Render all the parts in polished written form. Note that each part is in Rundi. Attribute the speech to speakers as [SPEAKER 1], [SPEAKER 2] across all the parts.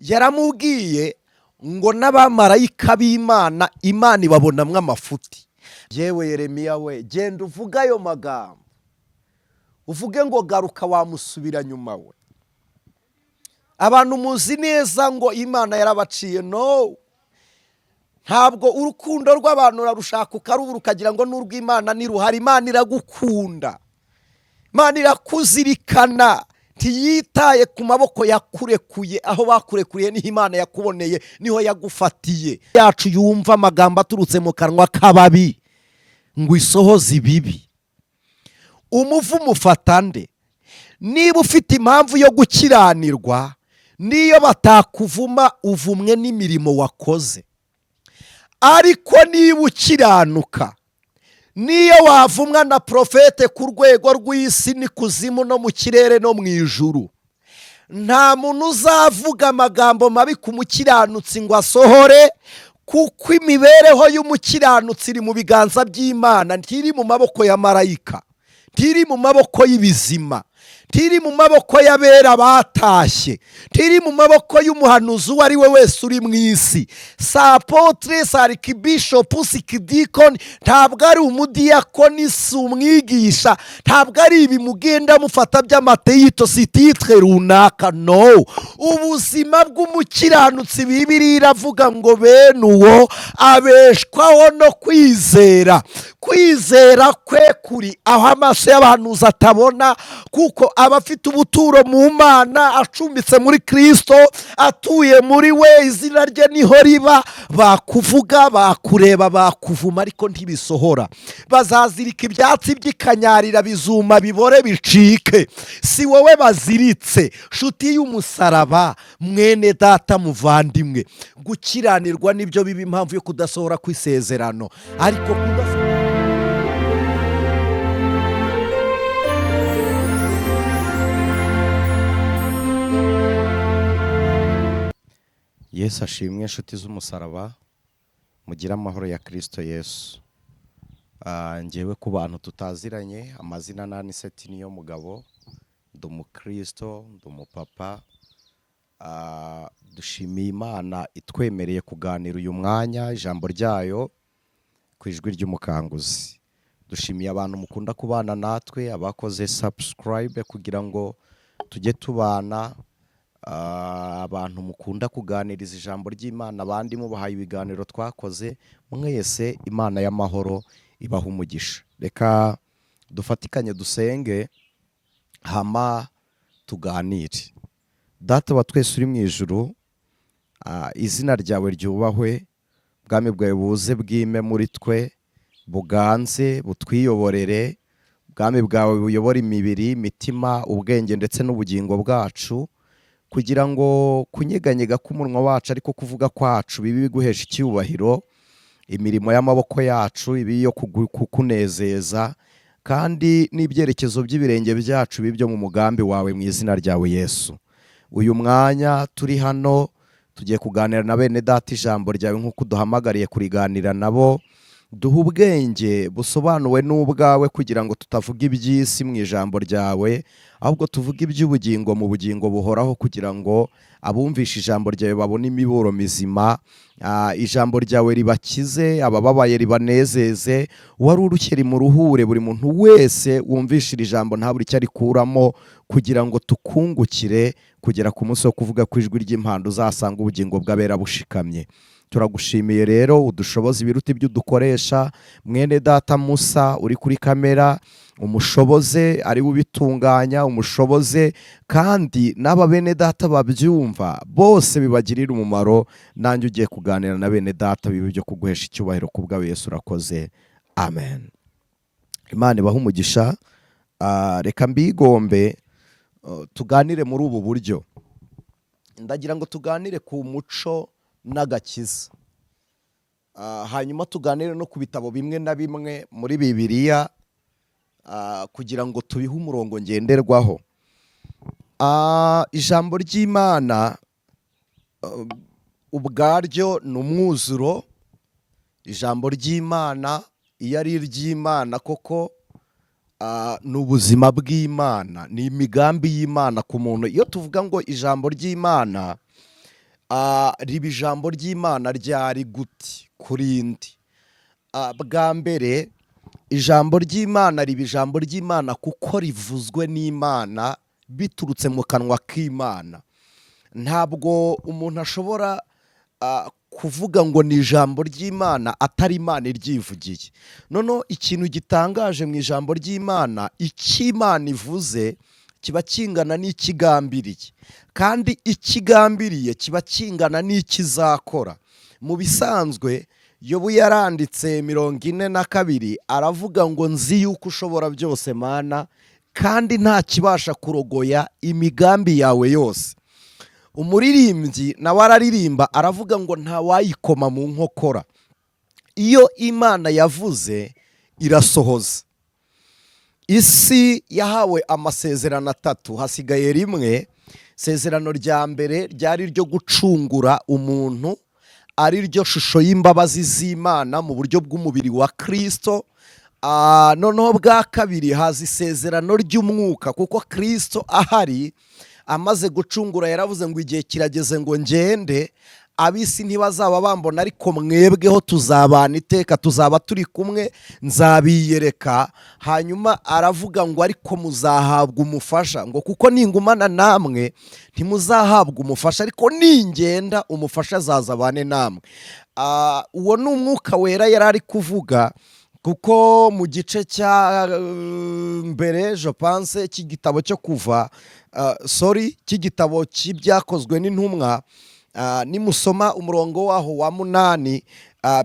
[SPEAKER 1] Yaramubwiye ngo n'abamarayika b'Imana, Imana ibabonamwo amafuti. Yewe Yeremiya we, genda uvuge ayo magambo, uvuge ngo garuka wamusubira nyuma we. Abantu muzi neza ngo Imana yarabaciye. No, ntabwo urukundo rw'abantu urarushaka ukarubura ukagira ngo n'urw'Imana niruhari. Imana iragukunda, Imana irakuzirikana, ntiyitaye ku maboko yakurekuye. Aho bakurekuriye niho Imana yakuboneye, niho yagufatiye. Yacu yumva amagambo aturutse mu kanwa k'ababi ngo isohoze ibibi. Umuvumo ufata nde? Niba ufite impamvu yo gukiranirwa, niyo batakuvuma uvumwe n'imirimo wakoze. Ariko niba ukiranuka, niyo wavumwa na profete ku rwego rw'isi n'ikuzimu no mu kirere no mu ijuru, nta muntu uzavuga amagambo mabi ku mukiranutsi ngo asohore, kuko imibereho y'umukiranutsi iri mu biganza by'Imana, ntiri mu maboko ya marayika, ntiri mu maboko y'ibizima, ntiri mu maboko y'abera batashye, ntiri mu maboko y'umuhanuzi uwo ari we wese uri mu isi. Si apôtre, si arikibishopu, si kidikoni, ntabwo ari umudiyakoni, si umwigisha, ntabwo ari ibi mugenda mufata by'amateyito, si titre runaka. No, ubuzima bw'umukiranutsi, Bibiliya iravuga ngo bene uwo abeshwaho no kwizera. Kwizera kwe kuri aho amaso y'abahanuzi atabona, kuko aba afite ubuturo mu Mana, acumbitse muri Kristo, atuye muri we, izina rye niho riba. Bakuvuga, bakureba, bakuvuma, ariko ntibisohora. Bazazirika ibyatsi by'ikanyarira, bizuma bibore bicike. Si wowe baziritse, nshuti y'umusaraba, mwene data muvandimwe. Gukiranirwa nibyo biba impamvu yo kudasohora kw'isezerano, ariko kudasohora.
[SPEAKER 2] Yesu ashimwe, inshuti z'umusaraba, mugire amahoro ya Kristo Yesu. Njyewe ku bantu tutaziranye, amazina ni Aniseti niyo mugabo, ndi umukristo, ndi umupapa. Dushimiye Imana itwemereye kuganira uyu mwanya ijambo ryayo ku ijwi ry'umukanguzi. Dushimiye abantu mukunda kubana natwe, abakoze subscribe kugira ngo tujye tubana, abantu mukunda kuganiriza ijambo ry'Imana, abandi mubahaye ibiganiro twakoze, mwese Imana y'amahoro ibaha umugisha. Reka dufatikanye dusenge hama tuganire. Data wa twese uri mu ijuru, izina ryawe ryubahwe, ubwami bwawe buze bwime muri twe, buganze butwiyoborere, ubwami bwawe buyobore imibiri, imitima, ubwenge ndetse n'ubugingo bwacu, kugira ngo kunyeganyega k'umunwa wacu ariko kuvuga kwacu bibe biguhesha icyubahiro, imirimo y'amaboko yacu ibe iyo kukunezeza, kandi n'ibyerekezo by'ibirenge byacu bibe ibyo mu mugambi wawe, mu izina ryawe Yesu. Uyu mwanya turi hano tugiye kuganira na bene data ijambo ryawe nk'uko uduhamagariye kuriganira nabo. Duha ubwenge busobanuwe n'ubwawe kugira ngo tutavuga iby'isi mu ijambo ryawe, ahubwo tuvuge iby'ubugingo mu bugingo buhoraho, kugira ngo abumvisha ijambo ryawe babone imiburo mizima. Ijambo ryawe ribakize, abababaye ribanezeze, uwari urushye rimuruhure, buri muntu wese wumvisha iri jambo ntabure icyo arikuramo, kugira ngo tukungukire kugera ku munsi wo kuvuga ku ijwi ry'impanda uzasanga ubugingo bw'abera bushikamye. Turagushimiye rero, udushoboze ibiruta ibyo udukoresha. Mwene data Musa uri kuri kamera, umushoboze ari we ubitunganya, umushoboze kandi n'aba bene data babyumva bose bibagirire umumaro. Nanjye ugiye kuganira na bene data bibe ibyo kuguhesha icyubahiro ku bwawe Yesu, urakoze, amen. Imana ibahe umugisha. Reka mbigombe tuganire muri ubu buryo. Ndagira ngo tuganire ku muco n'agakiza, hanyuma tuganire no ku bitabo bimwe na bimwe muri Bibiliya, kugira ngo tubihe umurongo ngenderwaho. Ijambo ry'Imana ubwaryo ni umwuzuro. Ijambo ry'Imana iyo ari iry'Imana koko, ni ubuzima bw'Imana, ni imigambi y'Imana ku muntu. Iyo tuvuga ngo ijambo ry'Imana
[SPEAKER 1] Riba ijambo ry'Imana ryari gute kuri ndi? Bwa mbere, ijambo ry'Imana riba ijambo ry'Imana kuko rivuzwe n'Imana, biturutse mu kanwa k'Imana. Ntabwo umuntu ashobora kuvuga ngo ni ijambo ry'Imana atari Imana iryivugiye. Noneho ikintu gitangaje mu ijambo ry'Imana, icyo Imana ivuze kiba kingana n'ikigambiriye, kandi ikigambiriye kiba kingana n'ikizakora. Mu bisanzwe, Yobu yaranditse 42, aravuga ngo: "Nzi yuko ushobora byose, Mana, kandi nta kibasha kurogoya imigambi yawe yose." Umuririmbyi nawe araririmba, aravuga ngo: "Ntawayikoma mu nkokora." Iyo Imana yavuze, irasohoza. Isi yahawe amasezerano atatu, hasigaye rimwe. Isezerano rya mbere ryari iryo gucungura umuntu, ari ryo shusho y'imbabazi z'Imana mu buryo bw'umubiri wa Kirisito. Noneho bwa kabiri haza isezerano ry'umwuka, kuko Kirisito ahari amaze gucungura yaravuze ngo: "Igihe kirageze ngo ngende, ab'isi ntibazaba bambona, ariko mwebweho tuzabana iteka, tuzaba turi kumwe, nzabiyereka." Hanyuma aravuga ngo: "Ariko muzahabwa umufasha," ngo: "kuko ningumana namwe ntimuzahabwa umufasha, ariko ningenda umufasha azaza abane namwe." Uwo ni Umwuka Wera yari ari kuvuga, kuko mu gice cya mbere, je pense, cy'igitabo cyo Kuva, sorry, cy'igitabo cy'Ibyakozwe n'Intumwa, nimusoma umurongo waho wa 8,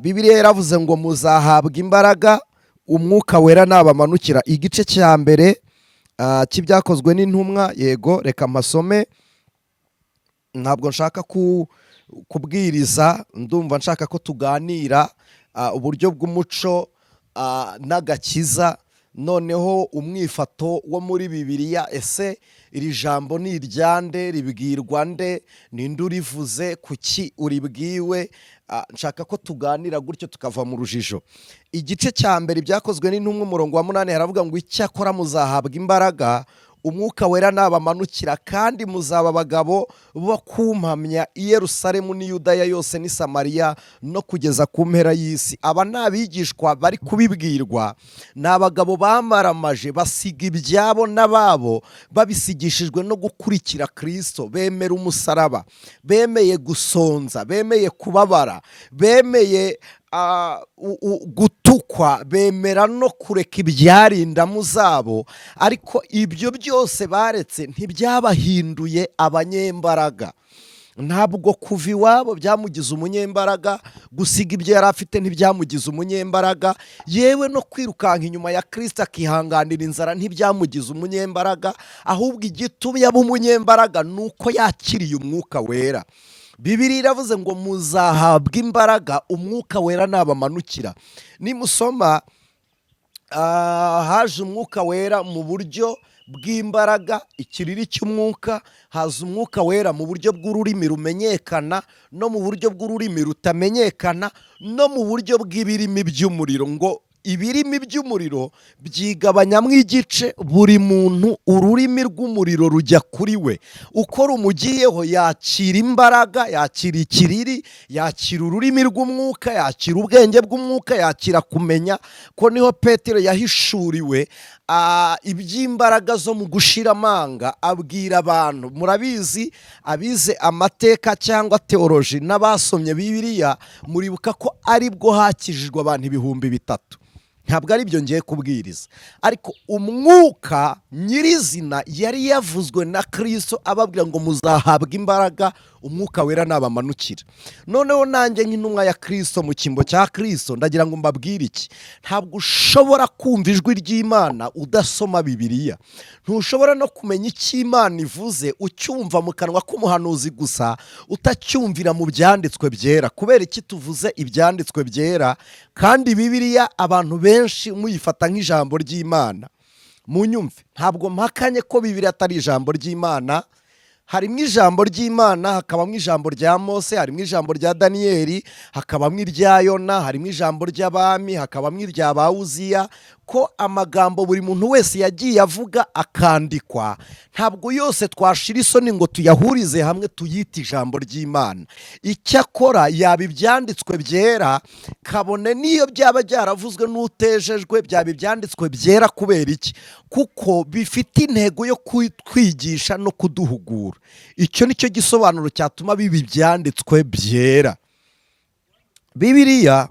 [SPEAKER 1] Bibiliya yaravuze ngo: "Muzahabwa imbaraga Umwuka Wera nabamanukira." Igice cya mbere cy'Ibyakozwe n'Intumwa, yego, reka mpasome. Ntabwo nshaka kubwiriza, ndumva nshaka ko tuganira uburyo bw'umuco n'agakiza, noneho umwifato wo muri Bibiliya. Ese iri jambo ni iryande? Ribwirwa nde? Ninde urivuze? Kuki uribwiwe? Nshaka ko tuganira gutyo tukava mu rujijo. Igice cya mbere, Ibyakozwe n'Intumwa, umurongo wa 8, haravuga ngo: "Icyakora muzahabwa imbaraga Umwuka Wera nabamanukira, kandi muzaba abagabo bo kumpamya i Yerusalemu n'i Yudaya yose n'i Samariya no kugeza ku mpera y'isi." Aba ni abigishwa bari kubibwirwa, ni abagabo bamaramaje, basiga ibyabo n'ababo, babisigishijwe no gukurikira Kirisito. Bemera umusaraba, bemeye gusonza, bemeye kubabara, bemeye gutukwa, bemera no kureka ibyari indamu zabo. Ariko ibyo byose baretse ntibyabahinduye abanyembaraga. Ntabwo kuva iwabo byamugize umunyembaraga, gusiga ibyo yari afite ntibyamugize umunyembaraga, yewe no kwirukanka inyuma ya Kirisito akihanganira inzara ntibyamugize umunyembaraga. Ahubwo igitumye aba umunyembaraga ni uko yakiriye Umwuka Wera. Bibiliya iravuze ngo: "Muzahabwa imbaraga Umwuka Wera nabamanukira." Nimusoma, haje Umwuka Wera mu buryo bw'imbaraga, ikiriri cy'umwuka, haza Umwuka Wera mu buryo bw'ururimi rumenyekana, no mu buryo bw'ururimi rutamenyekana, no mu buryo bw'ibirimi by'umuriro. Ngo ibirimi by'umuriro byigabanyamo igice, buri muntu ururimi rw'umuriro rujya kuri we. Uko rumugiyeho, yakira imbaraga, yakira ikiriri, yakira ururimi rw'umwuka, yakira ubwenge bw'umwuka, yakira kumenya ko niho Petero yahishuriwe iby'imbaraga zo mu gushira amanga, abwira abantu. Murabizi, abize amateka cyangwa théologie n'abasomye Bibiliya, muribuka ko aribwo hakijijwe abantu 3000. Ntabwo ari byo ngiye kubwiriza, ariko umwuka nyirizina yari yavuzwe na Kirisito, ababwira ngo: "Muzahabwa imbaraga Umwuka Wera nabamanukira." Noneho nanjye nk'intumwa ya Kirisito mu cyimbo cya Kirisito, ndagira ngo mbabwire iki: ntabwo ushobora kumva ijwi ry'Imana udasoma Bibiliya. Ntushobora no kumenya icyo Imana ivuze ucyumva mu kanwa k'umuhanuzi gusa, utacyumvira mu byanditswe byera. Kubera iki tuvuze ibyanditswe byera kandi Bibiliya abantu benshi muyifata nk'ijambo ry'Imana? Munyumve, ntabwo mpakanye ko Bibiliya atari ijambo ry'Imana. Harimo ijambo ry'Imana, hakabamo ijambo rya Mose, harimo ijambo rya Daniyeli, hakabamo irya Yona, harimo ijambo ry'abami, hakabamo irya ba Uziya. Ariko amagambo buri muntu wese yagiye avuga akandikwa, ntabwo yose twashira isoni ngo tuyahurize hamwe tuyite ijambo ry'Imana. Icyakora yaba ibyanditswe byera, kabone n'iyo byaba byaravuzwe n'utejejwe, byaba ibyanditswe byera. Kubera iki? Kuko bifite intego yo kutwigisha no kuduhugura. Icyo ni cyo gisobanuro cyatuma biba ibyanditswe byera. Bibiliya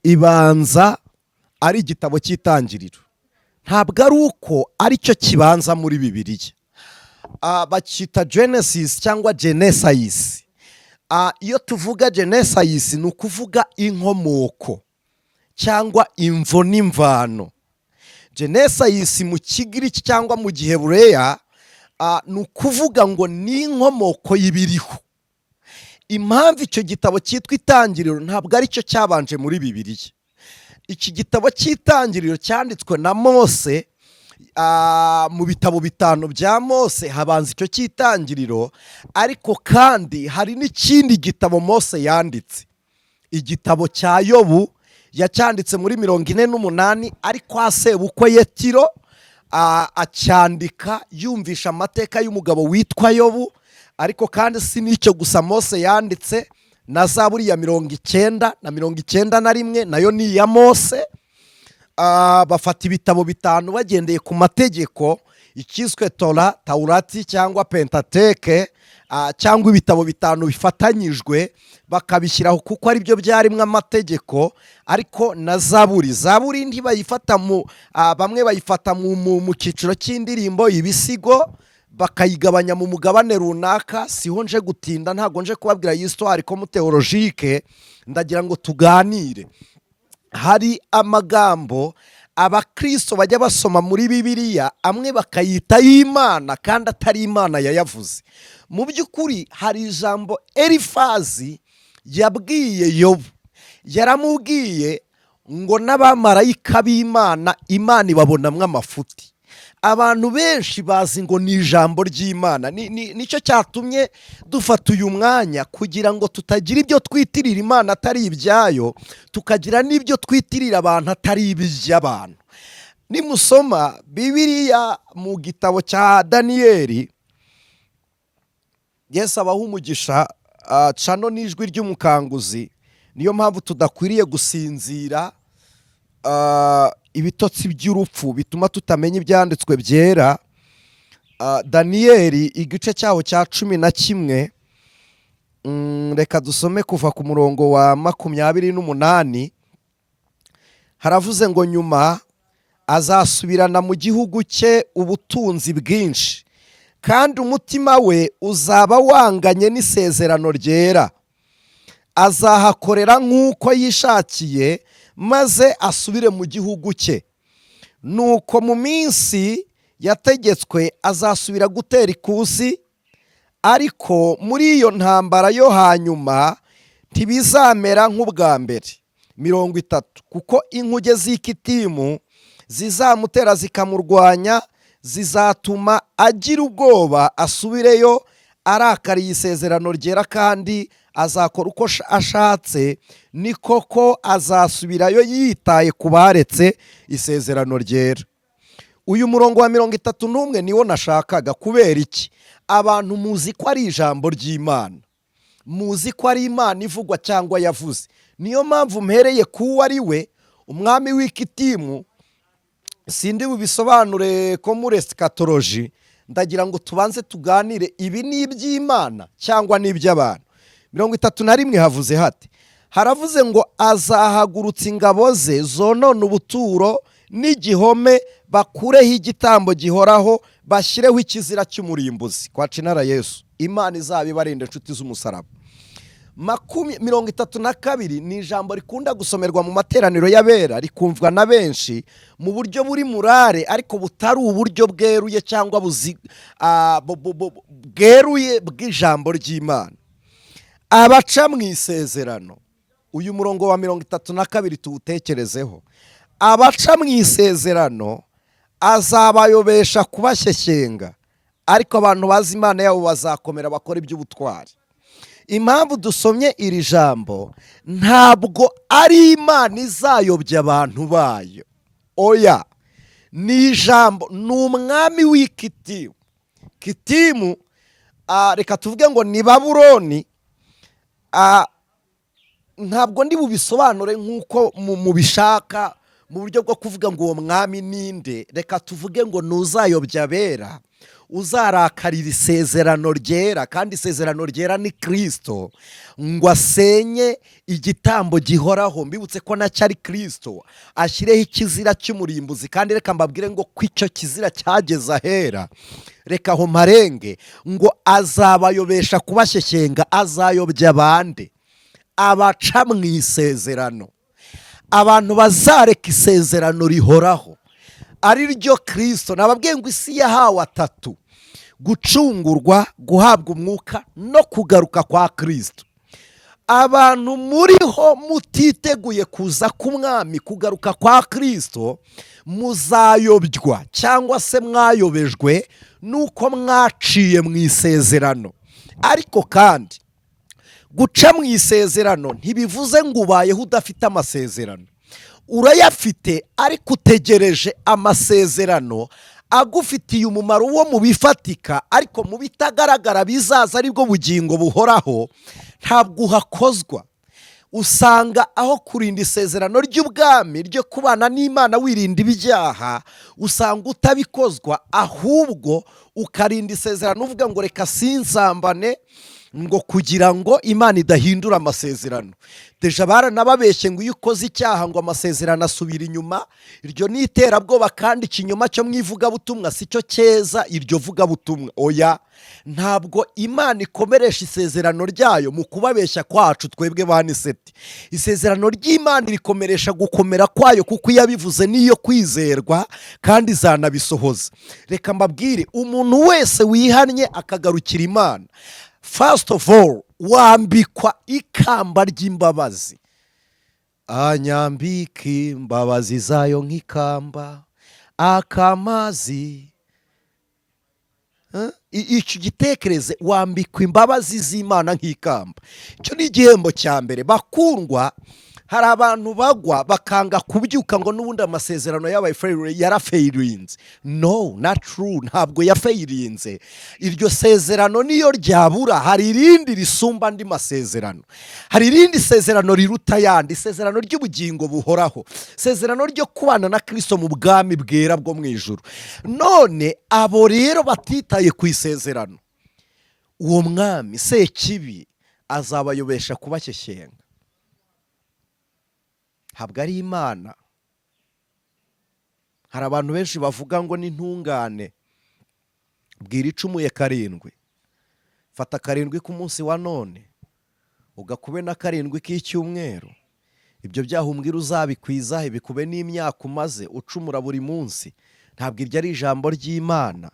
[SPEAKER 1] ibanza ari igitabo cy'Itangiriro, ntabwo ari uko aricyo kibanza muri Bibiliya. Bacyita Genesis cyangwa Genesis. Iyo tuvuga Genesis, ni ukuvuga inkomoko cyangwa imvo n'imvano. Genesis mu Kigiriki cyangwa mu Gihebureya ni ukuvuga ngo ni inkomoko y'ibiriho. Impamvu icyo gitabo cyitwa Itangiriro, ntabwo aricyo cyabanje muri Bibiliya. Iki gitabo cy'Itangiriro cyanditswe na Mose. Mu bitabo bitanu bya Mose habanza icyo cy'Itangiriro, ariko kandi hari n'ikindi gitabo Mose yanditse, igitabo cya Yobu. Yacyanditse muri 48, ariko sebukwe Yetiro acyandika yumvisha amateka y'umugabo witwa Yobu. Ariko kandi si n'icyo gusa Mose yanditse, na Zaburi ya 90 na 91 nayo ni iya Mose. Bafata ibitabo bitanu bagendeye ku mategeko, ikiswe Tora, Tawurati cyangwa Pentateke, cyangwa ibitabo bitanu bifatanyijwe, bakabishyiraho kuko aribyo byarimo amategeko. Ariko na Zaburi ntibayifata mu bamwe bayifata mu cyiciro cy'indirimbo, ibisigo, bakayigabanya mu mugabane runaka. Siho nje gutinda, ntabwo nje kubabwira histoire comme théologique. Ndagira ngo tuganire. Hari amagambo Abakristo bajya basoma muri Bibiliya, amwe bakayita y'Imana kandi atari Imana yayavuze. Mu by'ukuri hari ijambo Elifazi yabwiye Yobu. Yaramubwiye ngo n'abamarayika b'Imana, Imana ibabonamwo amafuti. Abantu benshi bazi ngo ni ijambo ry'Imana. Nicyo cyatumye dufata uyu mwanya, kugira ngo tutagira ibyo twitirira Imana atari ibyayo, tukagira n'ibyo twitirira abantu atari iby'abantu. Nimusoma Bibiliya mu gitabo cya Daniyeli, Yesu abaha umugisha. Cano n'Ijwi ry'Umukanguzi, niyo mpamvu tudakwiriye gusinzira. Ibitotsi by'urupfu bituma tutamenya ibyanditswe byera. Daniyeli igice cyaho cya 11, reka dusome kuva ku murongo wa 28. Haravuze ngo: "Nyuma azasubirana mu gihugu cye ubutunzi bwinshi, kandi umutima we uzaba wanganye n'isezerano ryera. Azahakorera nk'uko yishakiye, maze asubire mu gihugu cye. Nuko mu minsi yategetswe azasubira gutera ikusi, ariko muri iyo ntambara yo hanyuma ntibizamera nk'ubwa mbere." 30: "Kuko inkuge z'Ikitimu zizamutera zikamurwanya, zizatuma agira ubwoba, asubireyo arakariye isezerano ryera, kandi azakora uko ashatse. Ni koko azasubirayo yitaye ku baretse isezerano ryera." Uyu murongo wa 31 niwo nashakaga. Kubera iki? Abantu muzi ko ari ijambo ry'Imana, muzi ko ari Imana ivugwa cyangwa yavuze. Niyo mpamvu mpereye ku uwo ari we umwami w'Ikitimu. Sindi bubisobanure ko muri eschatologie. Ndagira ngo tubanze tuganire: ibi ni iby'Imana cyangwa ni iby'abantu? 31 havuze hati? Haravuze ngo: "Azahagurutsa ingabo ze zonona ubuturo n'igihome, bakureho igitambo gihoraho, bashyireho ikizira cy'umurimbuzi." Kwa cinara Yesu, Imana izaba ibarinda, inshuti z'umusaraba. 32 ni ijambo rikunda gusomerwa mu materaniro y'abera, rikumvwa na benshi mu buryo buri morale, ariko butari uburyo bweruye cyangwa bweruye bw'ijambo ry'Imana. Abaca mu isezerano, uyu murongo wa 32 tuwutekerezeho: "Abaca mu isezerano azabayobesha kubashyeshyenga, ariko abantu bazi Imana yabo bazakomera bakora iby'ubutwari." Impamvu dusomye iri jambo, ntabwo ari Imana izayobya abantu bayo, oya. Oya, ni ijambo, ni umwami w'Ikitimu. Kitimu, reka tuvuge ngo ni Babuloni. Ntabwo ndi bubisobanure nk'uko mubishaka mu buryo bwo kuvuga ngo uwo mwami ninde. Reka tuvuge ngo ntuzayobya abera, uzarakarira isezerano ryera, kandi isezerano ryera ni Kirisito, ngo asenye igitambo gihoraho. Mbibutse ko nacyo ari Kirisito, ashyireho ikizira cy'umurimbuzi. Kandi reka mbabwire ngo ko icyo kizira cyageze ahera. Reka aho marenge ngo azabayobesha kubashyeshyenga. Azayobya abande? Abaca mu isezerano, abantu bazareka isezerano rihoraho ari ryo Kirisito. Nababwiye ngo isi yahawe atatu: gucungurwa, guhabwa umwuka no kugaruka kwa Kirisito. Abantu muriho mutiteguye kuza k'umwami, kugaruka kwa Kirisito, muzayobywa cyangwa se mwayobejwe nuko mwaciye mu isezerano. Ariko kandi guca mu isezerano ntibivuze ngo ubayeho udafite amasezerano. Urayafite, ariko utegereje amasezerano agufitiye umumaro wo mu bifatika, ariko mu bitagaragara bizaza, aribwo bugingo buhoraho, ntabwo uhakozwa. Usanga aho kurinda isezerano ry'ubwami ryo kubana n'Imana wirinda ibyaha, usanga utabikozwa, ahubwo ukarinda isezerano uvuga ngo reka sinsambane, ngo kugira ngo Imana idahindura amasezerano. Déjà baranababeshye ngo iyo ukoze icyaha ngo amasezerano asubira inyuma. Iryo ni iterabwoba kandi ikinyoma cyo mu ivugabutumwa, si cyo cyeza iryo vugabutumwa. Oya, ntabwo Imana ikomeresha isezerano ryayo mu kubabeshya kwacu twebwe ba niseti. Isezerano ry'Imana rikomeresha gukomera kwayo, kuko iyo abivuze niyo kwizerwa kandi izanabisohoza. Reka mbabwire, umuntu wese wihannye akagarukira Imana, first of all wambikwa ikamba ry'imbabazi. Anyambika imbabazi zayo nk'ikamba akamazi. Icyo gitekereze, wambikwa imbabazi z'Imana nk'ikamba. Icyo ni igihembo cya mbere. Bakundwa, hari abantu bagwa bakanga kubyuka ngo n'ubundi amasezerano yabaye yarafailinze. No, not true, ntabwo yafailinze. Iryo sezerano niyo ryabura, hari irindi risumba andi masezerano, hari irindi sezerano riruta ayandi, isezerano ry'ubugingo buhoraho, isezerano ryo kubana na Kirisito mu bwami bwera bwo mu ijuru. None abo rero batitaye ku isezerano, uwo mwami Sekibi azabayobesha kubashyeshyenga. Ntabwo ari Imana. Hari abantu benshi bavuga ngo n'intungane. Bwira icumuye karindwi, fata karindwi k'umunsi wa none, ugakube na karindwi k'icyumweru. Ibyo byaha umbwira uzabikwizahe, bikube n'imyaka umaze ucumura buri munsi? Ntabwo iryo ari ijambo ry'Imana,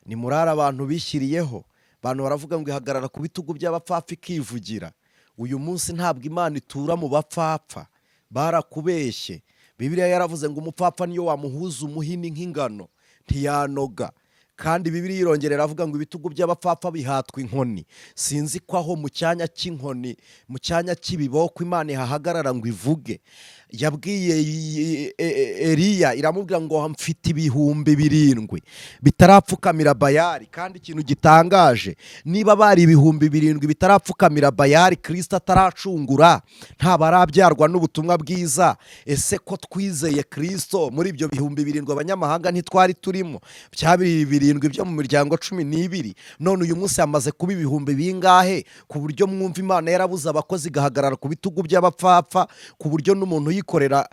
[SPEAKER 1] ni murara abantu bishyiriyeho. Abantu baravuga ngo ihagarara ku bitugu by'abapfapfa ikivugira. Uyu munsi ntabwo Imana itura mu bapfapfa, barakubeshye. Bibiliya yaravuze ngo umupfapfa niyo wamuhuza umuhini nk'ingano ntiyanoga. Kandi Bibiliya irongera iravuga ngo ibitugu by'abapfapfa bihatwa inkoni. Sinzi ko aho mu cyanya cy'inkoni, mu cyanya cy'ibiboko, Imana ihahagarara ngo ivuge. Yabwiye Eliya, iramubwira ngo mfite 7000 bitarapfukamira Bayari. Kandi ikintu gitangaje, niba bari 7000 bitarapfukamira Bayari, Kirisito ataracungura, ntabarabyarwa n'ubutumwa bwiza, ese ko twizeye Kirisito, muri ibyo 7000 abanyamahanga ntitwari turimo? Bya birindwi byo mu miryango 12, none uyu munsi hamaze kuba ibihumbi bingahe, ku buryo mwumva Imana yarabuze abakozi igahagarara ku bitugu by'abapfapfa, ku buryo n'umuntu uyikorera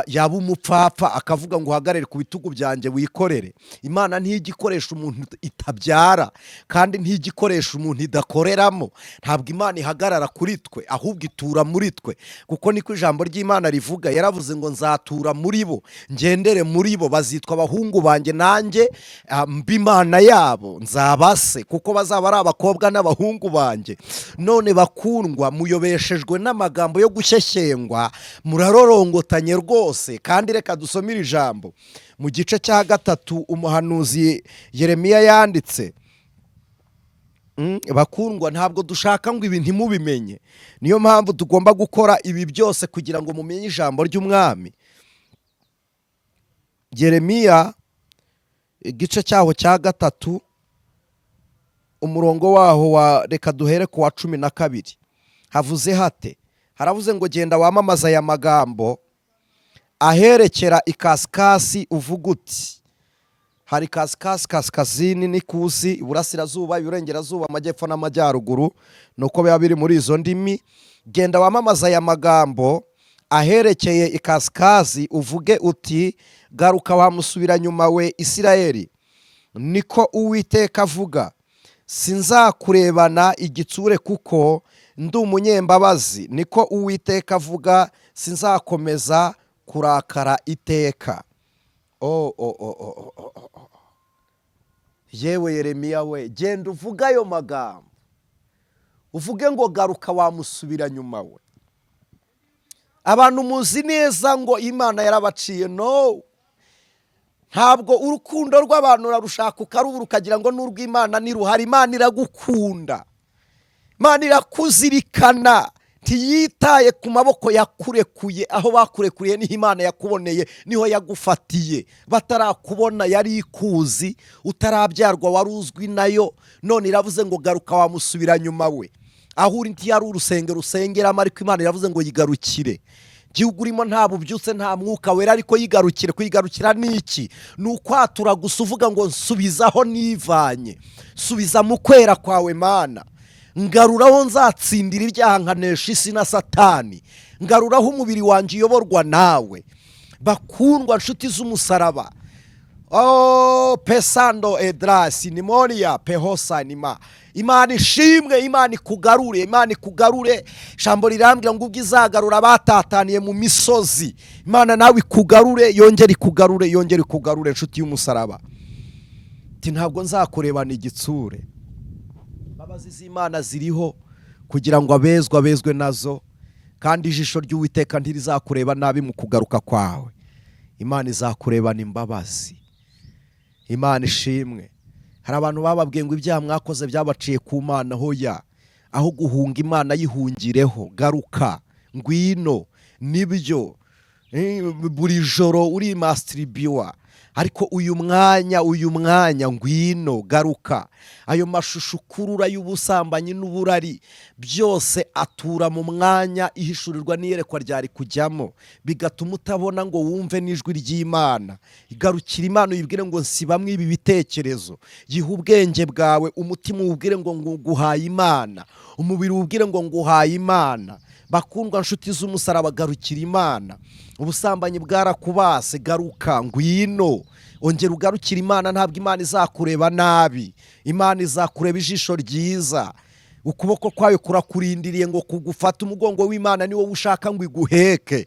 [SPEAKER 1] yaba umupfapfa, akavuga ngo uhagarare ku bitugu byanjye wikorere? Imana ntijya ikoresha umuntu itabyara, kandi ntijya ikoresha umuntu idakoreramo. Ntabwo Imana ihagarara kuri twe, ahubwo itura muri twe, kuko niko ijambo ry'Imana rivuga. Yaravuze ngo nzatura muri bo, ngendere muri bo, bazitwa abahungu banjye, nanjye mbe Imana yabo, nzabase, kuko bazaba ari abakobwa n'abahungu banjye. None bakundwa, muyobeshejwe n'amagambo yo gushyeshyengwa, murarorongotanye rwose. Kandi reka dusome iri jambo mu gice cya 3 umuhanuzi Yeremiya yanditse. Bakundwa, ntabwo dushaka ngo ibi ntimubimenye, niyo mpamvu tugomba gukora ibi byose kugira ngo mumenye ijambo ry'umwami. Yeremiya igice cyaho cya 3, umurongo waho wa, reka duhere ku wa 12. Havuze hate? Haravuze ngo genda wamamaza aya magambo aherekera ikasikasi, uvuga uti hari kasikasi, kasikazini n'ikusi, iburasirazuba, iburengerazuba, amajyepfo n'amajyaruguru, nuko biba biri muri izo ndimi. Genda wamamaza aya magambo aherekeye ikasikasi, uvuge uti garuka wamusubira nyuma we Isirayeli, niko Uwiteka avuga, sinzakurebana igitsure kuko ndi umunyembabazi, niko Uwiteka avuga, sinzakomeza kurakara iteka. O o o o o o o. Yewe Yeremiya we, genda uvuge ayo magambo, uvuge ngo garuka wamusubira nyuma we. Abantu muzi neza ngo Imana yarabaciye. No, ntabwo urukundo rw'abantu urarushaka ukarubura ukagira ngo n'urw'Imana niruhari. Imana iragukunda, Imana irakuzirikana, ntiyitaye ku maboko yakurekuye. Aho bakurekuriye niho Imana yakuboneye, niho yagufatiye. Batarakubona yari ikuzi, utarabyarwa wari uzwi nayo. None iravuze ngo garuka wamusubira nyuma we. Aho uri ntiyari urusengero usengeramo, ariko Imana iravuze ngo yigarukire. Igihugu urimo nta bubyutse, nta mwuka wera, ariko yigarukire. Kuyigarukira ni iki? Ni ukwatura gusa uvuga ngo nsubizaho nivanye, subiza mu kwera kwawe Mana, ngaruraho nzatsindira ibyaha nkanesha isi na Satani, ngaruraho umubiri wanjye uyoborwa nawe. Bakundwa nshuti z'umusaraba, oh, pesando edrasi nimonia pehosa nima, Imana ishimwe, Imana ikugarure, Imana ikugarure. Ijambo rirambwira ngo ubwo izagarura batataniye mu misozi, Imana nawe ikugarure, yongere ikugarure, yongere ikugarure. Inshuti y'umusaraba, ati ntabwo nzakurebana igitsure. Imbabazi z'Imana ziriho kugira ngo abezwe abezwe nazo, kandi ijisho ry'Uwiteka ntirizakureba nabi mu kugaruka kwawe. Imana izakurebana imbabazi. Imana ishimwe. Hari abantu bababwiye ngo ibyaha mwakoze byabaciye ku Mana. Hoya, aho guhunga Imana yihungireho, garuka, ngwino. Nibyo, buri joro uri masitiribiwa, ariko uyu mwanya, uyu mwanya ngwino, garuka. Ayo mashusho ukurura y'ubusambanyi n'uburari byose atura mu mwanya ihishurirwa n'iyerekwa ryari kujyamo, bigatuma utabona ngo wumve n'ijwi ry'Imana. Igarukira Imana uyibwire ngo nsibamwe ibi bitekerezo. Yiha ubwenge bwawe, umutima uwubwire ngo nguhaye Imana, umubiri uwubwire ngo nguhaye Imana. Bakundwa nshuti z'umusaraba, garukira Imana. Ubusambanyi bwarakubase, garuka, ngwino, ongera ugarukira Imana. Ntabwo Imana izakureba nabi, Imana izakureba ijisho ryiza. Ukuboko kwayo kurakurindiriye ngo kugufate. Umugongo w'Imana ni wowe ushaka ngo iguheke.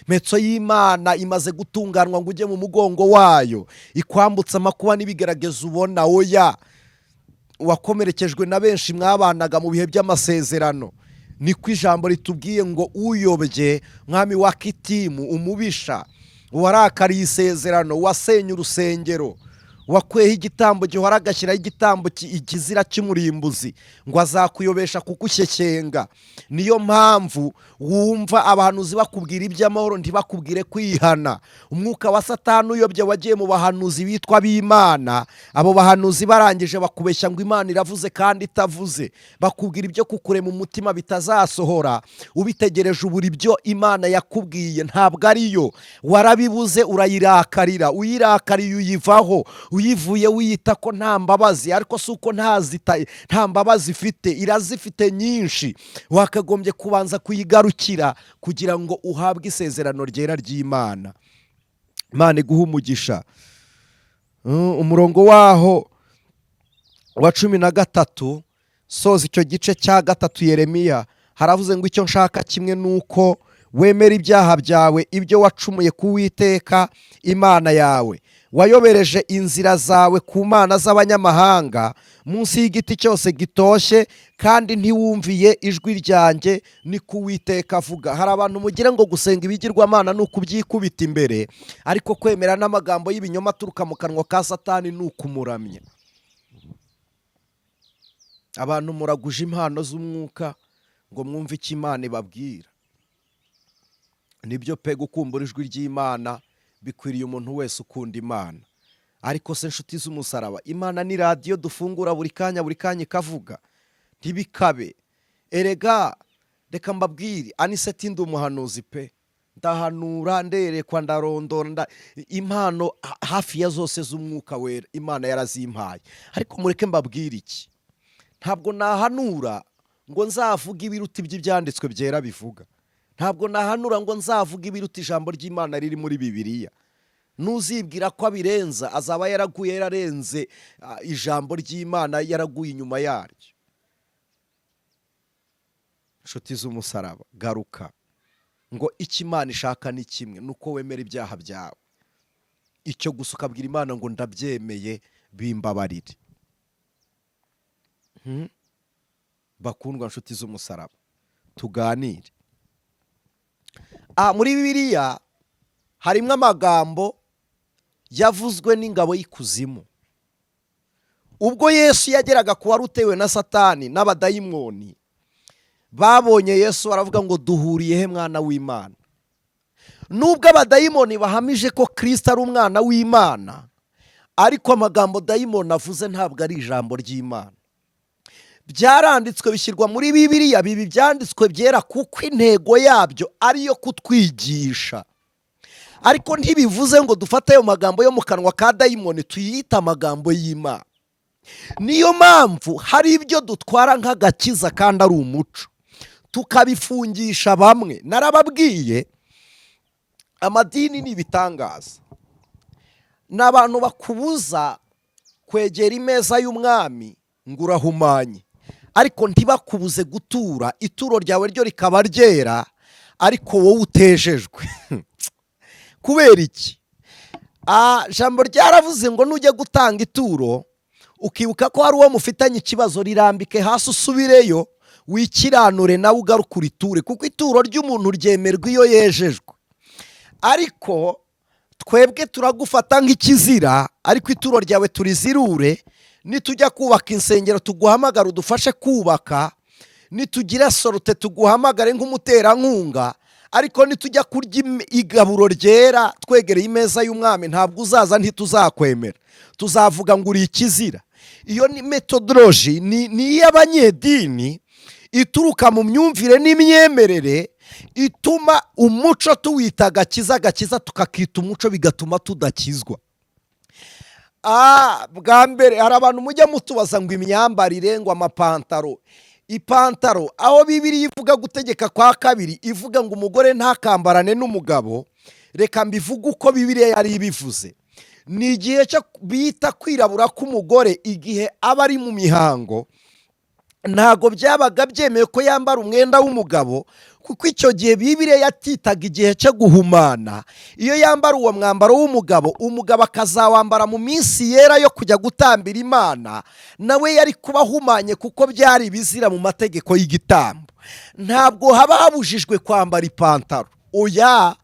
[SPEAKER 1] Metso y'Imana imaze gutunganwa ngo ujye mu mugongo wayo, ikwambutse amakuba n'ibigaragaza ubona. Oya, wakomerekejwe na benshi mwabanaga mu bihe by'amasezerano, niko ijambo ritubwiye ngo uyobye mwami wa Kitimu, umubisha warakariye isezerano, wasenye urusengero, wakweho igitambo gihora agashyiraho igitambo ikizira cy'umurimbuzi, ngo azakuyobesha kugushyekenga. Niyo mpamvu wumva abahanuzi bakubwira iby'amahoro ntibakubwire kwihana. Umwuka wa Satani uyobye wagiye mu bahanuzi bitwa b'Imana. Abo bahanuzi barangije bakubeshya ngo Imana iravuze kandi itavuze, bakubwira ibyo kukurema umutima bitazasohora. Ubitegereje ubura ibyo Imana yakubwiye, ntabwo ariyo warabibuze, urayirakarira, uyirakariye uyivaho, uyivuye wiyita ko nta mbabazi, ariko si uko nta mbabazi ifite, irazifite nyinshi. Wakagombye kubanza kuyigarukira kugira ngo uhabwe isezerano ryera ry'Imana. Imana iguhe umugisha. Umurongo waho wa 13, soza icyo gice cya 3 Yeremiya, haravuze ngo icyo nshaka kimwe nuko wemera ibyaha byawe, ibyo wacumuye ku Uwiteka Imana yawe, wayobereje inzira zawe ku mana z'abanyamahanga munsi y'igiti cyose gitoshye, kandi ntiwumviye ijwi ryanjye, ni ku Uwiteka avuga. Hari abantu mugira ngo gusenga ibigirwamana ni ukubyikubita imbere, ariko kwemera n'amagambo y'ibinyoma aturuka mu kanwa ka Satani ni ukumuramya. Abantu muraguje impano z'umwuka ngo mwumve icyo Imana ibabwira. Nibyo pe, gukumbura ijwi ry'Imana Bikwiriye umuntu wese ukunda Imana. Ariko se, nshuti z'umusaraba, Imana ni radiyo dufungura buri kanya, buri kanya ikavuga? Ntibikabe. Erega reka mbabwire, Anicet, ndi umuhanuzi pe. Ndahanura, nderekwa, ndarondora, impano hafi ya zose z'Umwuka Wera Imana yarazimpaye. Ariko mureke mbabwire iki: ntabwo nahanura ngo nzavuge ibiruta iby'Ibyanditswe Byera bivuga. Ntabwo nahanura ngo nzavuge ibiruta ijambo ry'Imana riri muri Bibiliya. Nuzibwira ko abirenza azaba yaraguye, yararenze ijambo ry'Imana, yaraguye inyuma yaryo. Inshuti z'umusaraba, garuka. Ngo icyo Imana ishaka ni kimwe, ni uko wemera ibyaha byawe. Icyo gusa, ukabwira Imana ngo: "Ndabyemeye, bimbabarire." Bakundwa nshuti z'umusaraba, tuganire. Muri Bibiliya harimo amagambo yavuzwe n'ingabo y'ikuzimu ubwo Yesu yageraga ku wari utewe na Satani n'abadayimoni. Babonye Yesu baravuga ngo: "Duhuriye he, mwana w'Imana?" Nubwo abadayimoni bahamije ko Kirisita ari umwana w'Imana, ariko amagambo dayimoni avuze ntabwo ari ijambo ry'Imana. Byaranditswe, bishyirwa muri Bibiliya, biba Ibyanditswe Byera, kuko intego yabyo ari iyo kutwigisha. Ariko ntibivuze ngo dufate ayo magambo yo mu kanwa ka dayimoni tuyite amagambo y'Imana. Niyo mpamvu hari ibyo dutwara nk'agakiza kandi ari umuco, tukabifungisha bamwe. Narababwiye, amadini ni ibitangaza. Ni abantu bakubuza kwegera imeza y'umwami ngo urahumanye, ariko ntibakubuze gutura. Ituro ryawe ryo rikaba ryera, ariko wowe utejejwe. Kubera iki? Jambo ryaravuze ngo nujya gutanga ituro ukibuka ko hari uwo mufitanye ikibazo, rirambike hasi, usubireyo wikiranure nawe, ugaruke uriture, kuko ituro ry'umuntu ryemerwa iyo yejejwe. Ariko twebwe turagufata nk'ikizira, ariko ituro ryawe turizirure. Nitujya kubaka insengero tuguhamagara udufashe kubaka, nitugira sortie tuguhamagare nk'umuterankunga, ariko nitujya kurya igaburo ryera twegereye imeza y'umwami, ntabwo uzaza, ntituzakwemera, tuzavuga ngo uri ikizira. Iyo ni methodology, ni iy'abanyedini, ituruka mu myumvire n'imyemerere ituma umuco tuwita agakiza, agakiza tukakita umuco, bigatuma tudakizwa. Bwa mbere hari abantu mujya mutubaza ngo imyambarire, ngo amapantaro, ipantaro. Aho Bibiliya ivuga Gutegeka kwa Kabiri, ivuga ngo umugore ntakambarane n'umugabo. Reka mbivuge uko Bibiliya yari ibivuze: ni igihe cyo bita kwirabura k'umugore, igihe aba ari mu mihango. Ntabwo byabaga byemewe ko yambara umwenda w'umugabo, kuko icyo gihe Bibiliya yatitaga igihe cyo guhumana. Iyo yambara uwo mwambaro w'umugabo, umugabo akazawambara mu minsi yera yo kujya gutambira Imana, nawe yari kuba ahumanye, kuko byari ibizira mu mategeko y'igitambo. Ntabwo haba habujijwe kwambara ipantaro, oya,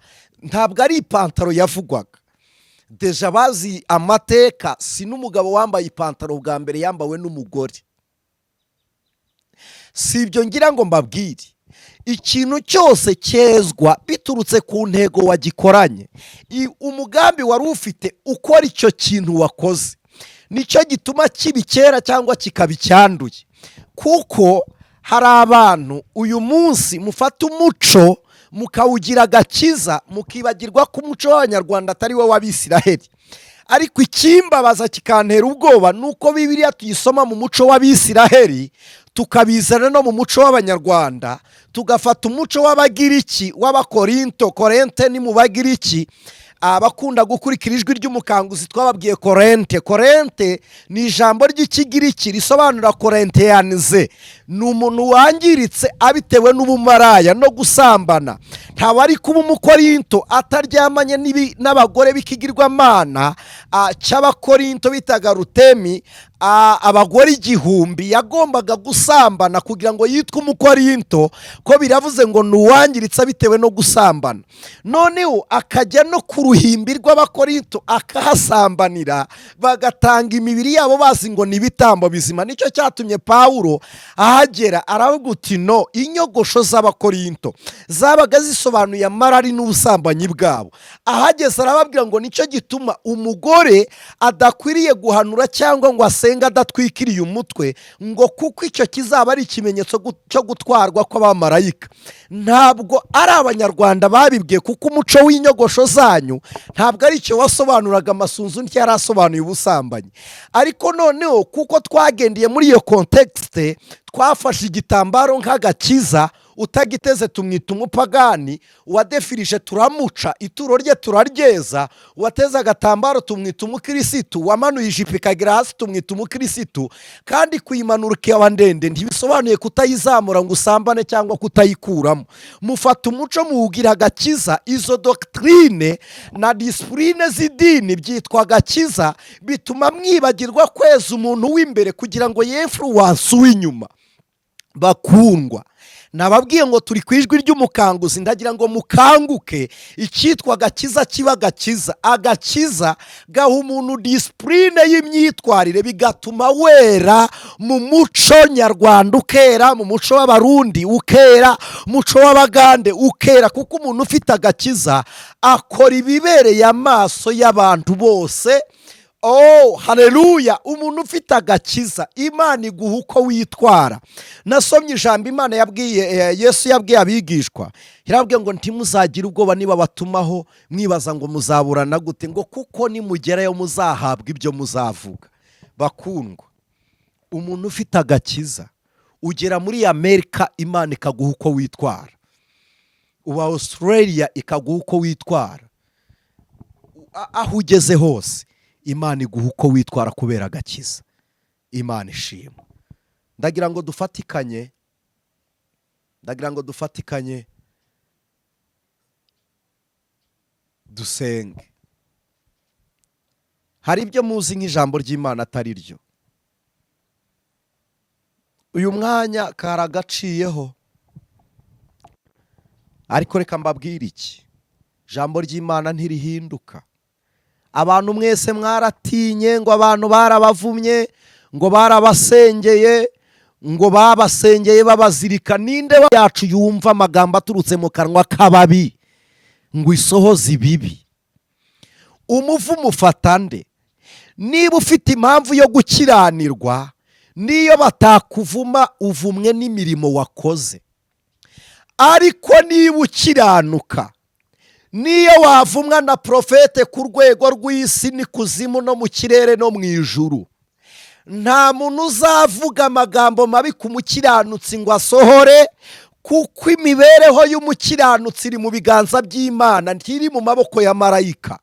[SPEAKER 1] ntabwo ari ipantaro yavugwaga. Déjà bazi amateka, si n'umugabo wambaye ipantaro bwa mbere, yambawe n'umugore. Si ibyo ngira ngo mbabwire. Ikintu cyose cyezwa biturutse ku ntego wagikoranye, umugambi wari ufite ukora icyo kintu wakoze, nicyo gituma kiba icyera cyangwa kikaba icyanduye. Kuko hari abantu uyu munsi mufata umuco mukawugira agakiza, mukibagirwa ko umuco w'Abanyarwanda atari wo w'Abisiraheli. Ariko ikimbabaza kikantera ubwoba ni uko Bibiliya tuyisoma mu muco w'Abisiraheli, tukabizana no mu muco w'Abanyarwanda, tugafata umuco w'Abagiriki, w'Abakorinto. Korente ni mu Bagiriki. Abakunda gukurikira Ijwi ry'Umukanguzi, twababwiye Korente. Korente ni ijambo ry'Ikigiriki risobanura korenteyanize, ni umuntu wangiritse abitewe n'ubumaraya no gusambana. Ntawe ari kuba Umukorinto ataryamanye n'abagore b'ikigirwamana cy'Abakorinto bitaga Rutemi. Abagore 1000 yagombaga gusambana kugira ngo yitwe Umukorinto, ko biravuze ngo nuwangiritse bitewe no gusambana. Noneho akajya no ku ruhimbi rw'Abakorinto akahasambanira, bagatanga imibiri yabo bazi ngo ni ibitambo bizima. Nicyo cyatumye Pawulo ahagera aravuga uti no, inyogosho z'Abakorinto zabaga zisobanuye amarari n'ubusambanyi bwabo. Ahageze arababwira ngo nicyo gituma umugore adakwiriye guhanura cyangwa ngo asenge adatwikiriye umutwe, ngo kuko icyo kizaba ari ikimenyetso cyo gutwarwa kw'abamarayika. Ntabwo ari Abanyarwanda babibwiye, kuko umuco w'inyogosho zanyu ntabwo ari icyo wasobanuraga, amasunzu ntiyarasobanuye ubusambanyi. Ariko noneho kuko twagendeye muri iyo contexte, twafashe igitambaro nk'agakiza, utagiteze tumwita umupagani, uwadefirije turamuca, ituro rye turaryeza, uwateze agatambaro tumwita umukirisitu, wamanuye ijipo ikagera hasi tumwita umukirisitu. Kandi kuyimanura ikaba ndende ntibisobanuye kutayizamura ngo usambane cyangwa kutayikuramo. Mufata umuco muwugira agakiza. Izo doctrine na discipline z'idini byitwa agakiza, bituma mwibagirwa kweza umuntu w'imbere kugira ngo y'influence uw'inyuma. Bakundwa, nababwiye ngo turi ku Ijwi ry'Umukanguzi. Ndagira ngo mukanguke, icyitwa agakiza kiba agakiza. Agakiza gaha umuntu discipline y'imyitwarire, bigatuma wera mu muco nyarwanda, ukera mu muco w'Abarundi, ukera muco w'Abagande, ukera, kuko umuntu ufite agakiza akora ibibereye amaso y'abantu bose. Oh, haleluya! Umuntu ufite agakiza, Imana iguha uko witwara. Nasomye ijambo Imana yabwiye, Yesu yabwiye abigishwa, yarabwiye ngo ntimuzagire ubwoba niba batumaho mwibaza ngo muzaburana gute, ngo kuko nimugerayo muzahabwa ibyo muzavuga. Bakundwa, umuntu ufite agakiza, ugera muri Amerika Imana ikaguha uko witwara, uba Australia ikaguha uko witwara, aho ugeze hose Imana iguha uko witwara kubera agakiza. Imana ishima. Ndagira ngo dufatikanye, ndagira ngo dufatikanye dusenge. Hari ibyo muzi nk'ijambo ry'Imana atari ryo. Uyu mwanya karagaciyeho, ariko reka mbabwire iki: ijambo ry'Imana ntirihinduka. Abantu mwese mwaratinye ngo abantu barabavumye, ngo barabasengeye, ngo babasengeye babazirika. Ninde yacu yumva amagambo aturutse mu kanwa k'ababi ngo isohoze ibibi? Umuvumo ufata nde? Niba ufite impamvu yo gukiranirwa, niyo batakuvuma uvumwe n'imirimo wakoze. Ariko niba ukiranuka, niyo wavumwa na profete ku rwego rw'isi n'ikuzimu no mu kirere no mu ijuru, nta muntu uzavuga amagambo mabi ku mukiranutsi ngo asohore, kuko imibereho y'umukiranutsi iri mu biganza by'Imana, ntiri mu maboko ya marayika,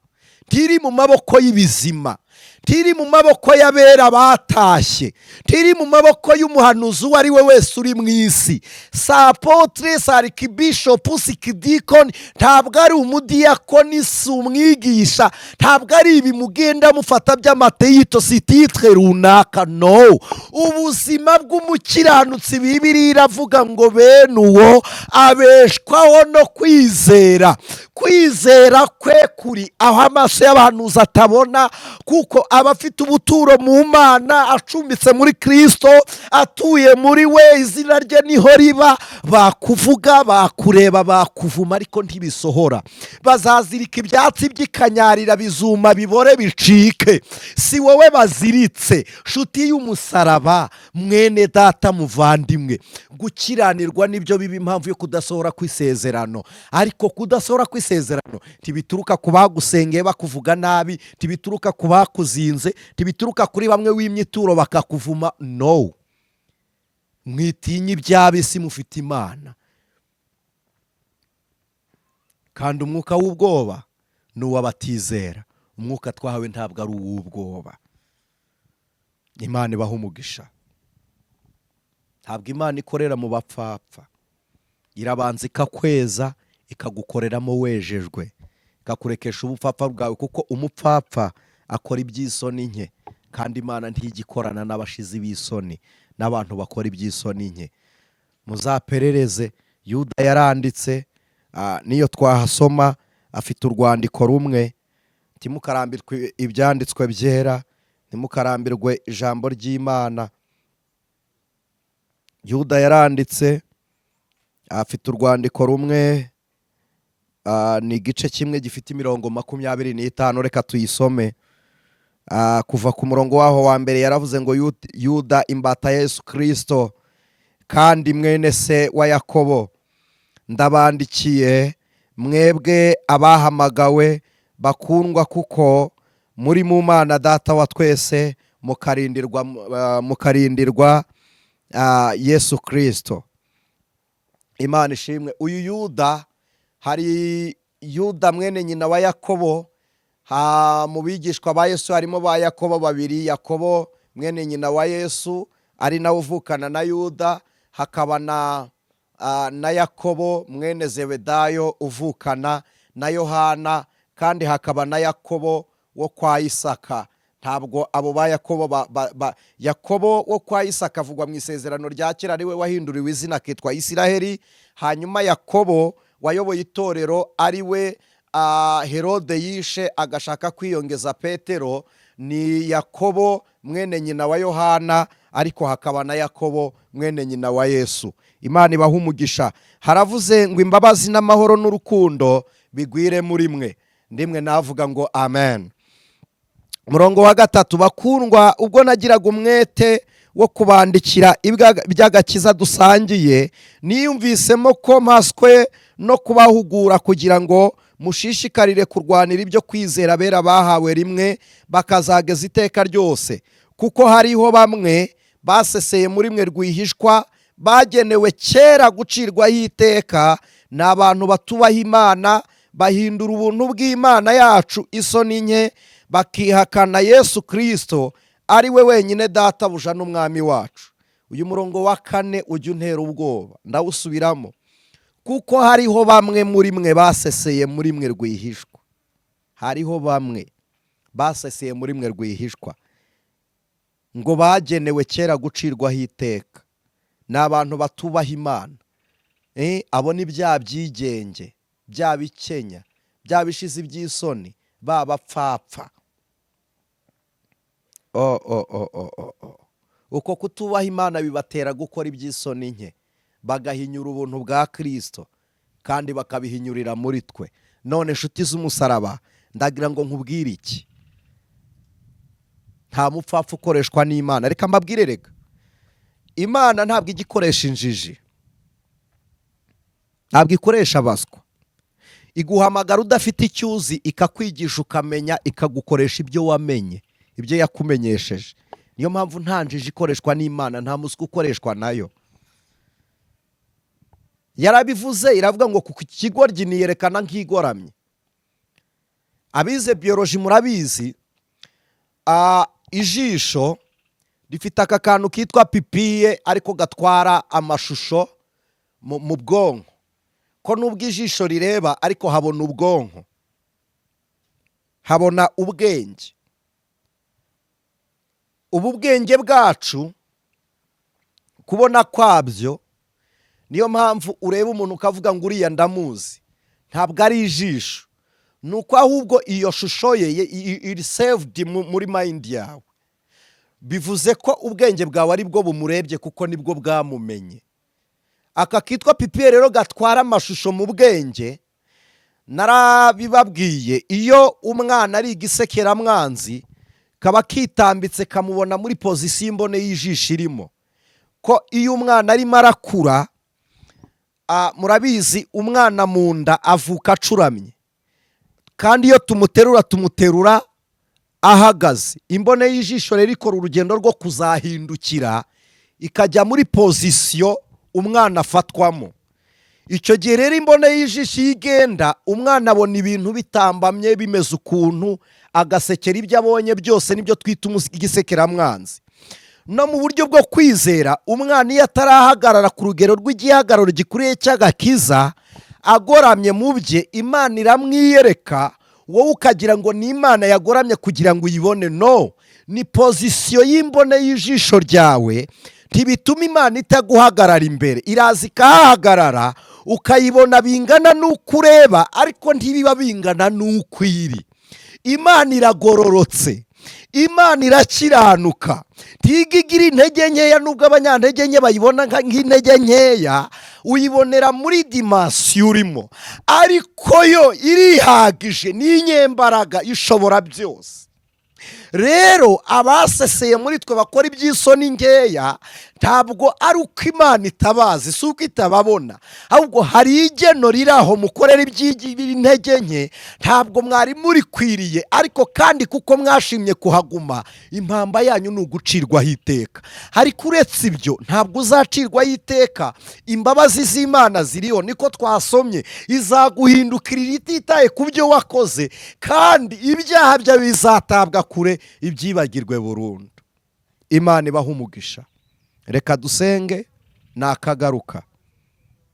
[SPEAKER 1] ntiri mu maboko y'ibizima, ntiri mu maboko y'abera batashye, ntiri mu maboko y'umuhanuzi uwo ari we wese uri mu isi. Si apôtre, si arikibishopu, si kidikoni, ntabwo ari umudiyakoni, si umwigisha, ntabwo ari ibi mugenda mufata by'amateyito, si titre runaka. No, ubuzima bw'umukiranutsi, Bibiliya iravuga ngo bene uwo abeshwaho no kwizera. Kwizera kwe kuri aho amaso y'abahanuzi atabona, kuko aba afite ubuturo mu Mana, acumbitse muri Kristo, atuye muri we, izina rye niho riba. Bakuvuga, bakureba, bakuvuma, ariko ntibisohora. Bazazirika ibyatsi by'ikanyarira, bizuma bibore bicike. Si wowe baziritse, nshuti y'umusaraba, mwene data muvandimwe. Gukiranirwa nibyo biba impamvu yo kudasohora kw'isezerano, ariko kudasohora kw'isezerano ntibituruka ku bagusengeye bakuvuga nabi, ntibituruka ku bakuzinze, ntibituruka kuri bamwe w'imyituro bakakuvuma. No, mwitinye iby'ab'isi, mufite Imana. Kandi umwuka w'ubwoba ni uw'abatizera. Umwuka twahawe ntabwo ari uw'ubwoba. Imana ibaha umugisha. Ntabwo Imana ikorera mu bapfapfa, irabanza ikakweza, ikagukoreramo wejejwe, ikakurekesha ubupfapfa bwawe, kuko umupfapfa akora iby'isoni nke. Kandi Imana ntijya ikorana n'abashizi b'isoni n'abantu bakora iby'isoni nke. Muzaperereze, Yuda yaranditse, niyo twahasoma afite urwandiko rumwe. Ntimukarambirwe ibyanditswe byera, ntimukarambirwe ijambo ry'Imana. Yuda yaranditse, afite urwandiko rumwe, ni igice kimwe gifite imirongo 25. Reka tuyisome. Kuva ku murongo waho wa mbere yaravuze ngo: "Yuda, imbata ya Yesu Kirisito kandi mwene se wa Yakobo, ndabandikiye mwebwe abahamagawe bakundwa, kuko muri mu Mana Data wa twese, mukarindirwa Yesu Kirisito." Imana ishimwe. Uyu Yuda, hari Yuda mwene nyina wa Yakobo. Mu bigishwa ba Yesu harimo ba Yakobo babiri: Yakobo mwene nyina wa Yesu ari nawe uvukana na Yuda, hakaba na Yakobo mwene Zebedayo uvukana na Yohana, kandi hakaba na Yakobo wo kwa Isaka. Ntabwo abo ba Yakobo Yakobo wo kwa Isaka avugwa mu Isezerano rya Kera, ari we wahinduriwe izina akitwa Isiraheli. Hanyuma Yakobo wayoboye itorero, ari we Herode yishe agashaka kwiyongeza Petero, ni Yakobo mwene nyina wa Yohana, ariko hakaba na Yakobo mwene nyina wa Yesu. Imana ibaha umugisha. Haravuze ngo: "Imbabazi n'amahoro n'urukundo bigwire muri mwe." Ndimwe navuga ngo amen. Umurongo wa gatatu: "Bakundwa, ubwo nagiraga umwete wo kubandikira iby'agakiza dusangiye, niyumvisemo ko mpaswe no kubahugura kugira ngo mushishikarire kurwanira ibyo kwizera abera bahawe rimwe bakazageza iteka ryose. Kuko hariho bamwe baseseye muri mwe rwihishwa, bagenewe kera gucirwaho iteka, ni abantu batubaha Imana, bahindura ubuntu bw'Imana yacu isoni nke, bakihakana Yesu Kirisito ari we wenyine Databuja n'Umwami wacu." Uyu murongo wa kane ujya untera ubwoba, ndawusubiramo: "Kuko hariho bamwe muri mwe baseseye muri mwe rwihishwa." Hariho bamwe baseseye muri mwe rwihishwa, ngo bagenewe kera gucirwaho iteka, ni abantu batubaha Imana. Abo ni bya byigenge, bya bikenya, bya bishizi by'isoni, ba bapfapfa. O o o o o o Uko kutubaha Imana bibatera gukora iby'isoni nke, bagahinyura ubuntu bwa Kirisito kandi bakabihinyurira muri twe. None inshuti z'umusaraba, ndagira ngo nkubwire iki: nta mupfapfa ukoreshwa n'Imana. Reka mbabwire, reka, Imana ntabwo ijya ikoresha injiji, ntabwo ikoresha abaswa. Iguhamagara udafite icyo uzi, ikakwigisha ukamenya, ikagukoresha ibyo wamenye, ibyo yakumenyesheje. Niyo mpamvu nta njiji ikoreshwa n'Imana, nta muswa ukoreshwa nayo. Yarabivuze, iravuga ngo: "Ku kigoryi niyerekana nk'igoramye." Abize biology murabizi, ijisho rifite aka kantu kitwa pupille, ariko gatwara amashusho mu bwonko, ko nubwo ijisho rireba ariko habona ubwonko, habona ubwenge. Ubu bwenge bwacu kubona kwabyo, niyo mpamvu ureba umuntu ukavuga ngo: "Uriya ndamuzi." Ntabwo ari ijisho, ni uko ahubwo iyo shusho ye iri saved muri mind yawe. Bivuze ko ubwenge bwawe ari bwo bumurebye, kuko nibwo bwamumenye. Aka kitwa pupille rero gatwara amashusho mu bwenge, narabibabwiye, iyo umwana ari igisekeramwanzi kaba kitambitse, kamubona muri position imbone y'ijisho irimo. Ko iyo umwana arimo arakura, murabizi, umwana mu nda avuka acuramye, kandi iyo tumuterura, tumuterura ahagaze. Imbone y'ijisho rero ikora urugendo rwo kuzahindukira ikajya muri position umwana afatwamo. Icyo gihe rero imbone y'ijisho iyo igenda, umwana abona ibintu bitambamye, bimeze ukuntu, agasekera ibyo abonye byose. Nibyo twita igisekeramwanzi. No mu buryo bwo kwizera, umwana iyo atarahagarara ku rugero rw'igihagararo gikwiriye cy'agakiza, agoramye mu bye, Imana iramwiyereka, wowe ukagira ngo ni Imana yagoramye kugira ngo uyibone. No, Ni position y'imbone y'ijisho ryawe. Ntibituma Imana itaguhagarara imbere, iraza ikahahagarara, ukayibona bingana n'uko ureba, ariko ntibiba bingana n'uko iri. Imana iragororotse, Imana irakiranuka, ntiga igira intege nkeya. Nubwo abanyantege nke bayibona nk'intege nkeya, uyibonera muri dimension urimo, ariko yo irihagije, ni inyembaraga, ishobora byose. Rero abaseseye muri twe bakora iby'isoni nkeya, ntabwo ari uko Imana itabazi, si uko itababona, ahubwo hari igeno riri aho mukorera iby'intege nke. Ntabwo mwari murikwiriye, ariko kandi kuko mwashimye kuhaguma, impamba yanyu ni ugucirwaho iteka. Ariko uretse ibyo, ntabwo uzacirwaho iteka. Imbabazi z'Imana ziriho, niko twasomye. Izaguhindukirira ititaye ku byo wakoze, kandi ibyaha byawe bizatabwa kure, ibyibagirwe burundu. Imana ibaha umugisha. Reka dusenge nakagaruka.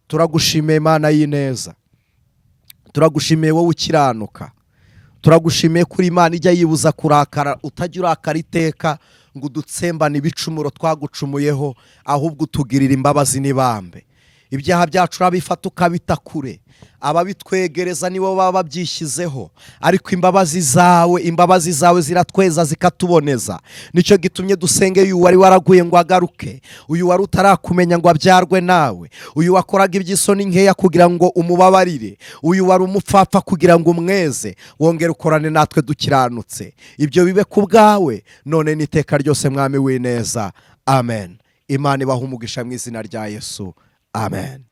[SPEAKER 1] Turagushimiye, Imana y'ineza, turagushimiye wowe ukiranuka, turagushimiye kuri Imana ijya yibuza kurakara, utajya urakara iteka ngo udutsembane ibicumuro twagucumuyeho, ahubwo utugirira imbabazi n'ibambe. Ibyaha byacu urabifata ukabita kure, ababitwegereza nibo baba babyishyizeho, ariko imbabazi zawe, imbabazi zawe ziratweza zikatuboneza. Nicyo gitumye dusenge uyu wari waraguye ngo agaruke, uyu wari utarakumenya ngo abyarwe nawe, uyu wakoraga iby'isoni nkeya kugira ngo umubabarire, uyu wari umupfapfa kugira ngo umweze, wongere ukorane natwe dukiranutse. Ibyo bibe ku bwawe none n'iteka ryose, Mwami w'ineza. Amen. Imana ibaha umugisha mu izina rya Yesu. Amen.